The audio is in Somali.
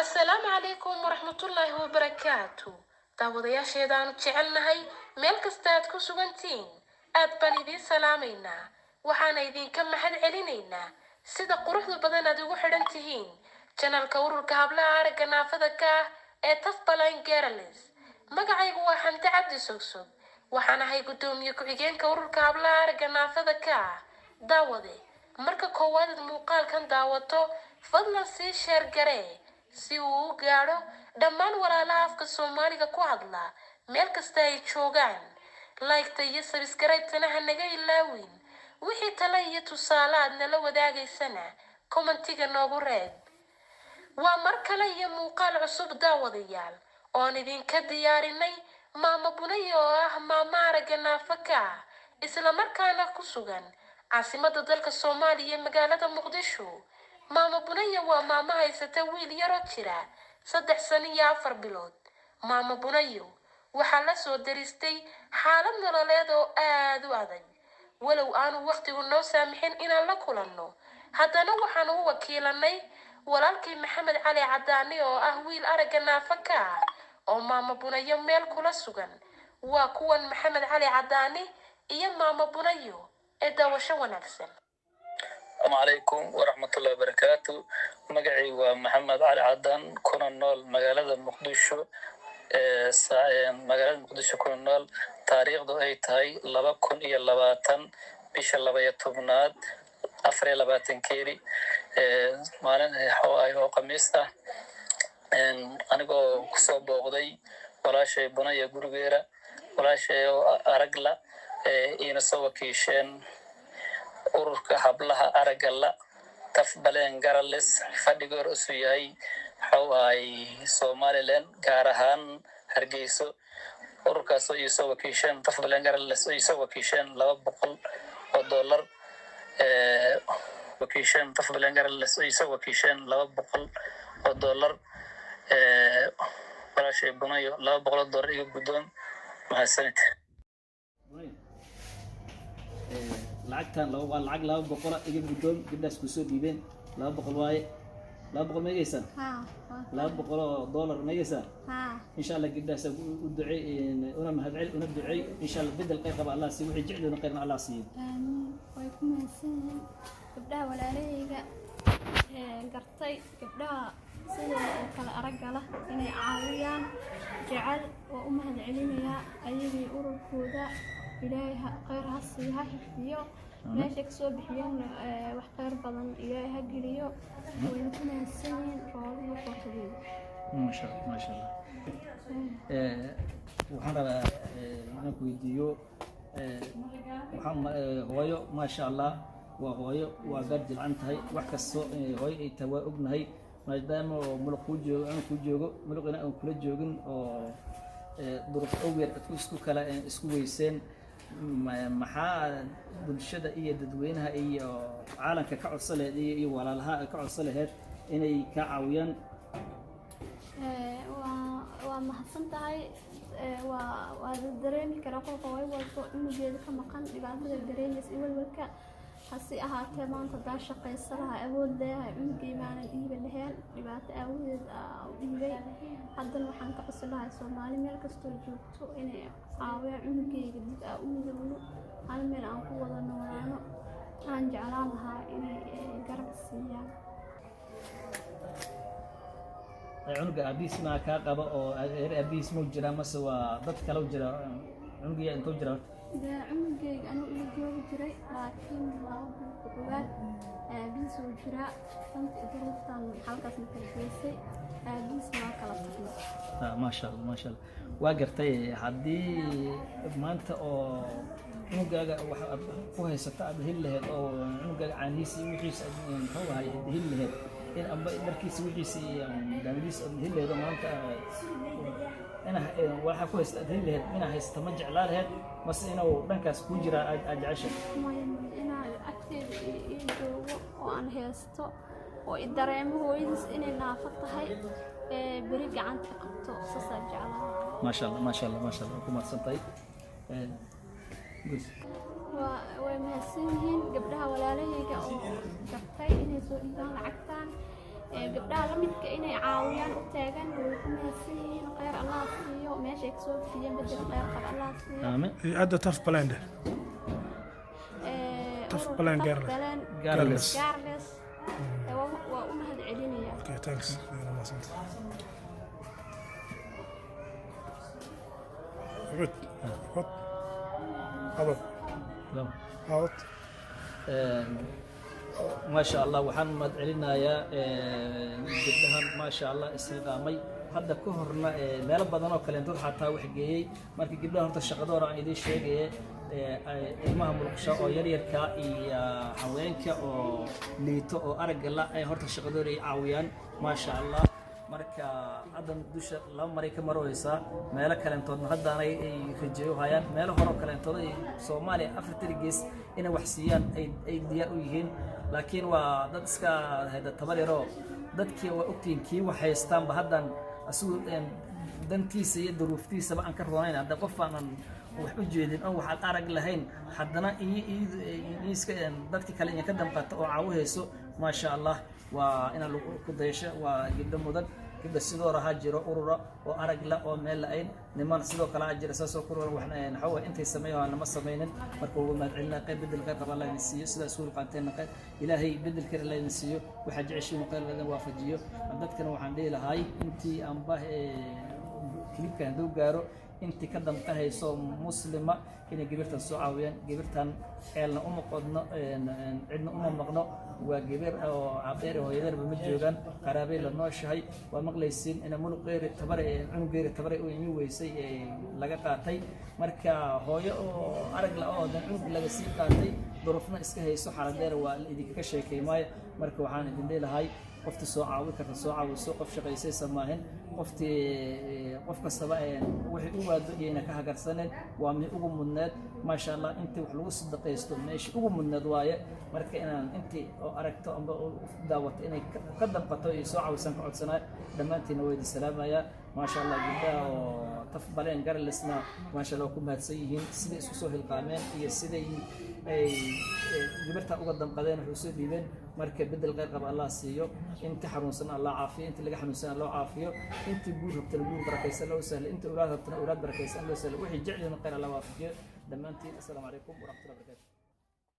Asalaamu calaykum waraxmatullaahi wabarakaatu. Daawadayaasheedaanu jecelnahay, meel kasta aad ku sugantihiin, aad baan idiin salaamaynaa. Waxaana idinka mahad celinaynaa sida quruxda badan aad ugu xidhan tihiin channelka ururka hablaha aragga naafada ka ah ee Tafbaline Girls. Magacaygu waa Xamdi Cabdi Sogsog. Waxaan ahay guddoomiye ku-xigeenka ururka hablaha aragga naafada ka ah. Daawade, marka koowaad aad muuqaalkan daawato, fadlan sii share garee si uu u gaadho dhammaan walaalaha afka Soomaaliga ku hadla meel kasta ay joogaan. Like-ta iyo subscribe-tana ha naga ilaawin. Wixii tale iyo tusaale aad nala wadaagaysana, commentiga noogu reeb. Waa mar kale iyo muuqaal cusub, daawadayaal, oon idinka diyaarinay maamo Bunaya, oo ah maamo aragga naafo ka ah, islamarkaana ku sugan caasimada dalka Soomaaliya ee magaalada Muqdisho. Maamo Bunaya waa maamo haysata wiil yaroo jira 3 sano iyo 4 bilood. Maamo Bunayo waxaa la soo daristay xaalad nololeed oo aada u adag. Walow aanu wakhtigu noo saamixin inaan la kulanno, haddana waxaan u wakiilanay walaalkii Maxamed Cali Cadaani, oo ah wiil aragga naafo ka ah oo maamo Bunayo meel kula sugan. Waa kuwan Maxamed Cali Cadaani iyo maamo Bunayo ee daawasho wanaagsan. Asalaamu calaykum waraxmatullahi wabarakaatu. Magacaygu waa Maxamed Cali Cadan, kuna nool magaalada Muqdisho, magaalada Muqdisho kuna nool. Taariikhdu ay tahay 2020, bisha 12aad, 24-keedi, maalin ah oo Khamiis ah, anigoo kusoo booqday walaashay Bunaya gurigeera, walaashay oo aragla, iina soo wakiisheen ururka hablaha aragga la, Tafbaleen Girls, fadhigoor isu yahay waxau ahay Somaliland, gaar ahaan Hargeyso. Ururkaasoo iisoo wakiisheen, Tafbaleen Girls oo iisoo wakiisheen $200, wakiisheen Tafbaleen Girls oo iisoo wakiisheen $200. Walaashay Bunayo, $200 iga guddoon. Mahadsanid. Bunaya, lacagtan laba waa lacag 200 iga guddoon. Gabdhaas kusoo dhiibeen 200 waaye. 200 ma egeysaan? Haa. $200 ma egeysaan? Haa. Insha Allah gabdhahaas u ducey, una mahadcel, una ducey. Insha Allah bedel khayr qaba Allah siiyo, wixii jeclina khayrna Allah siiyo. Aamiin. Way ku mahadsan yihiin gabdhaha walaalahayga ee gartay gabdhaha sidooda oo kale aragga lah inay caawiyaan jecel. Waa u mahad celinayaa ayagii ururkooda. Ilaahay khayr ha siiyo, ha xifdiyo. Meeshay kasoo bixiyeen wax khayr badan Ilaahay ha geliyo. Wayna ku mahadsan yihiin roodihii qootadooda. Maasha Allah, maasha Allah. Waxaan rabaa inaan ku weydiiyo, hooyo, maasha Allah, waa hooyo, waa gaar jilcan tahay. Wax kasto hooyo ay tahay waa ognahay. Maadaama oo muluq kuu joogo, aan kuu joogo muluqina aan kula joogin, oo duruuf awgeed aad isku kala isku weyseen, maxaa bulshada iyo dadweynaha iyo caalamka ka codsan laheyd iyo walaalaha ka codsan laheyd inay kaa caawiyaan? Waa mahadsan tahay. Waa la dareemi karaa qolka hooyo walbo cunugeeda ka maqan dhibaatada dareemaysa iyo walwalka. Hase ahaatee, maanta haddaan shaqaysa lahaa, awood leeyahay, cunugay maanan dhiiba laheen. Dhibaato aawadeed aa u dhiibay. Haddana waxaan ka codsan lahay Soomaali meel kastoo joogto inay caawiyaan cunugayga, dib aa u midowno, hal meel aan ku wada noolaano. Aan jeclaan lahaa inay garab siiyaan. Cunuga aabihiis maa kaa qaba oo reer aabihiis mau jiraa, mase waa dad kale u jira? Cunugiya intuu jira horta? Dee, cunugayga anuu ila joogi jiray, laakiin 2 bil ku dhawaad aabihiis uu jiraa. Danta duruuftan halkaasna kala geysay, aabihiisna waa kala tagnay. Ah, maasha Allah, maasha Allah, waa gartay. Haddii maanta oo cunugaaga wax aad ku haysato aad heli lahayd, oo cunugaaga caanihiisa iyo wixiisa aad, muxuu ahay, heli lahayd, in amba dharkiisa, wixiisa iyo daawadiisa aad heli lahayd, oo maanta ina waxa ku haysta aad heli lahayd, inaa haysato ma jeclaa lahayd, mase inuu dhankaas kuu jiraa aad jeceshay? Maya, inaa agteeda ii joogo oo aan haysto oo i dareemo hooyadiis inay naafo tahay, ee beri gacanta qabto, saasaa jeclaa. Maasha Allah, maasha Allah, maasha Allah, ku mahadsan tahay. Good. Way mahadsan yihiin gabdhaha walaalahayga oo gartay inay soo dhiibaan lacagtan. Gabdhaha la midka inay caawiyaan u taagan way ku mahadsan yihiin. Kheyr Allah siiyo, meeshay kasoo bixiyeen bedel kheyr qaba Allah siiyo. Aamin. Hay-adda Taf Blind. Tough Ururka Blind Tough Girls. Blind Girls. Girls. Waa u mahad celinaya. Okay, thanks. Waa mahadsantahay. Good. Good. Hadal. Tamam. Hadal. Maasha Allah, waxaan mahad celinayaa gabdhahan, maasha Allah, isxiqaamay. Hadda ka horna meelo badan oo kaleentood xataa wax geeyey. Marka gabdhaha horta shaqadooda aan idiin sheegaye, ilmaha muluqsha oo yaryarka iyo haweenka oo liito oo aragga la ay horta shaqadooda ay caawiyaan, maasha Allah. Marka hadda dusha laba maray ka marooysaa, meelo kaleentoodna haddaanay ay rajeeyo hayaan, meelo hore oo kaleentood ay Soomaaliya afartan gees inay wax siiyaan ay diyaar u yihiin. Laakiin waa dad iska hayda tabar yaroo dadkii waa ogtihiin, kii wax haystaanba haddan asigu dantiisa iyo duruuftiisaba aan ka roonayn. Hadda qof aanan wax u jeedin oo waxaad arag lahayn, haddana iyo iska dadki kale in ka damqata oo caawihayso, maasha Allah, waa inaan lagu ku dayasho. Waa gabdho mudan. Gabdha sidoo rahaa jiro urura oo arag la oo meel la-ayn, niman sidoo kale jira saasoo ku ruran. Waxna waxaa intay sameeyo lama samaynin. Marka ugu mahad celinaa. Qayb bedel khayr qaba Allah idin siiyo. Sidaa isku qaanteenna qayb Ilaahay bedel kale Allah idin siiyo. Waxaa jeceshiin khayr Allah idin waafajiyo. Dadkana waxaan dhihi lahay intii aanba kilibkan hadduu gaaro, intii ka damqahayso muslima, inay gabirtan soo caawiyaan. Gabirtan ceelna uma qodno, cidna uma maqno. Waa gabar oo cabeer hooyadeerba ma joogaan, qaraabay la nooshahay. Waa maqlaysiin ina muluqeeri tabare, cunugeeri tabare u imi weysay ee laga qaatay. Marka hooyo oo arag la oo dan cunug laga sii qaatay, duruufna iska hayso, xaaladeer waa la idinkaga sheekay maayo. Marka waxaan idin dhihi lahay, qofti soo caawi karta soo caawiso. Qof shaqaysaysa maahin, qoftii qof kastaba wixii u waado iyayna ka hagarsanin. Waa mi ugu mudneed, maasha Allah, intii wax lagu sadaqaysto meeshii ugu mudneed waaye. Marka inaan intii oo aragto amba u daawato inay ka damqato iyo soo caawisaan ka codsanayo. Dhammaantiinna waa idin salaamayaa, maasha Allah. Gabdhaha oo Taf Baleen Garlisna, maasha Allah, waa ku mahadsan yihiin siday isku soo hilqaameen iyo siday ay gabarta uga damqadeen, wax usoo dhiibeen. Marka bedel khayr qaba Allah siiyo. Inta xanuunsan Allah caafiyo, inta laga xanuunsan loo caafiyo, inta guur rabtana guur barakaysan loo sahlo, inta awlaad rabtana awlaad barakaysan loo sahlo, wixii jecel yihiin khayr Allah waafajiyo. Dhammaantiin assalaamu calaykum waraxmatullahi wabarakatu.